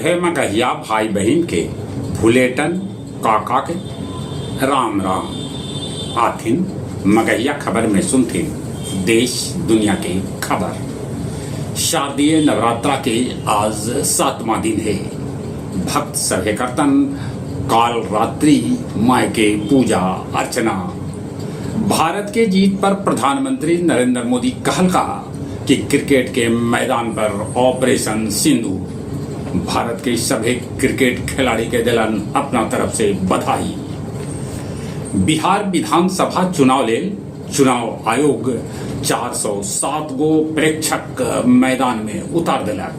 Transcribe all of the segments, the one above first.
सभे मगहिया भाई बहिन के भुलेटन काका के राम राम। आथिन मगहिया खबर में सुनथिन देश दुनिया के खबर। शारदीय नवरात्रा के आज सातवां दिन हे। भक्त सभे करतन काल रात्रि माय के पूजा अर्चना। भारत के जीत पर प्रधानमंत्री नरेंद्र मोदी कहलका कि क्रिकेट के मैदान पर ऑपरेशन सिंदूर। भारत के सभे क्रिकेट खिलाड़ी के दिलन अपना तरफ से बधाई। बिहार विधानसभा चुनाव लेल चुनाव आयोग 407 गो प्रेक्षक मैदान में उतार देलक।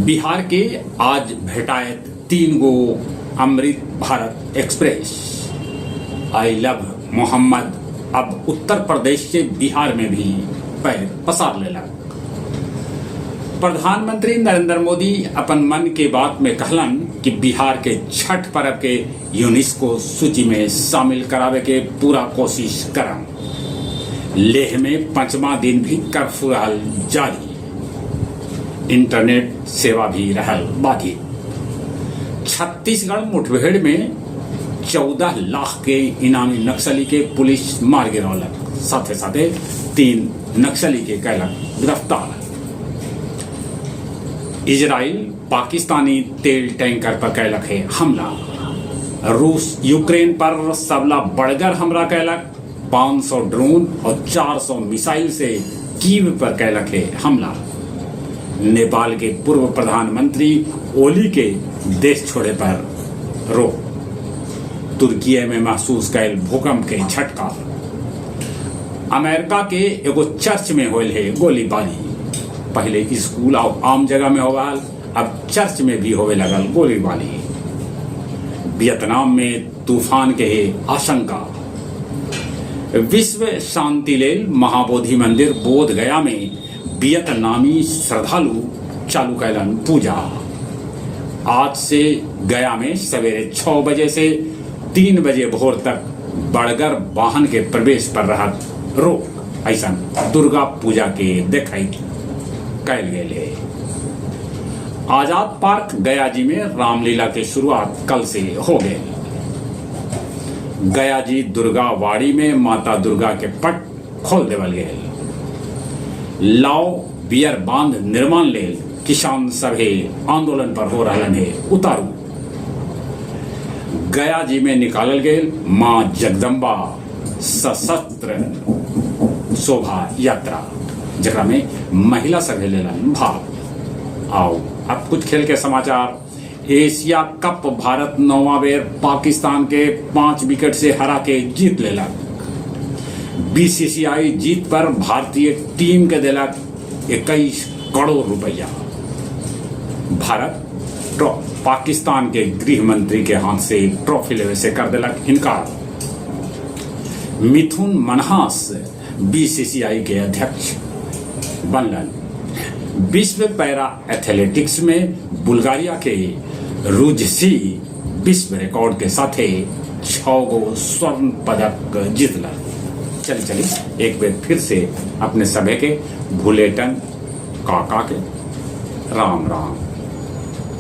बिहार के आज भेटायत 3 गो Amrit Bharat express. I love Mohammad अब उत्तर प्रदेश से बिहार में भी पैर पसार लेलक। प्रधानमंत्री नरेंद्र मोदी अपन मन के बात में कहलन कि बिहार के छठ पर्व के यूनेस्को सूची में शामिल करावे के पूरा कोशिश करम। लेह में पांचवा दिन भी कर्फ्यू रहल जारी, इंटरनेट सेवा भी रहल बाधित। छत्तीसगढ़ मुठभेड़ में 14 लाख के इनामी नक्सली के पुलिस मार गिरौलक, साथे साथे 3 नक्सली के कैलक गिरफ्तार। इजराइल पाकिस्तानी तेल टैंकर पर कैलक है हमला। रूस यूक्रेन पर सबला बड़गर हमला कैलक, 500 ड्रोन और 400 मिसाइल से कीव पर कैलक है हमला। नेपाल के पूर्व प्रधानमंत्री ओली के देश छोड़े पर रोक। तुर्की में महसूस कैल भूकंप के झटका। अमेरिका के एगो चर्च में होल है गोलीबारी। पहले स्कूल और आम जगह में होवाल, अब चर्च में भी होवे लगल गोलीबारी। वियतनाम में तूफान के आशंका। विश्व शांति लेल महाबोधि मंदिर बोध गया में वियतनामी श्रद्धालु चालू कैलन पूजा। आज से गया में सवेरे 6 बजे से 3 बजे भोर तक बड़गर वाहन के प्रवेश पर रहा रोक। ऐसा दुर्गा पूजा के देखाई कैल गेल है। आजाद पार्क गया जी में रामलीला के शुरुआत कल से हो गई। गया जी दुर्गा वाड़ी में माता दुर्गा के पट खोल देवल गए। लाओ बियर बांध निर्माण लेल किसान सभे आंदोलन पर हो रहा है उतारू। गया जी में निकालल गेल मां जगदम्बा सशस्त्र शोभा यात्रा, जकरा में महिला सभे लेलन भाग। आओ अब कुछ खेल के समाचार। एशिया कप भारत 9वां बेर पाकिस्तान के 5 विकेट से हरा के जीत लेलक। बीसीसीआई जीत पर भारतीय टीम के देलक 21 करोड़ रुपया। भारत पाकिस्तान के गृह मंत्री के हाथ से ट्रॉफी लेवे से कर देलक इनकार। मिथुन मनहास बीसीसीआई के अध्यक्ष बनलन। विश्व पैरा एथलेटिक्स में बुल्गारिया के रुजसी विश्व रिकॉर्ड के साथे 6 गो स्वर्ण पदक जीतलन। चल चली एक बार फिर से अपने सभे के भुलेटन काका के राम राम।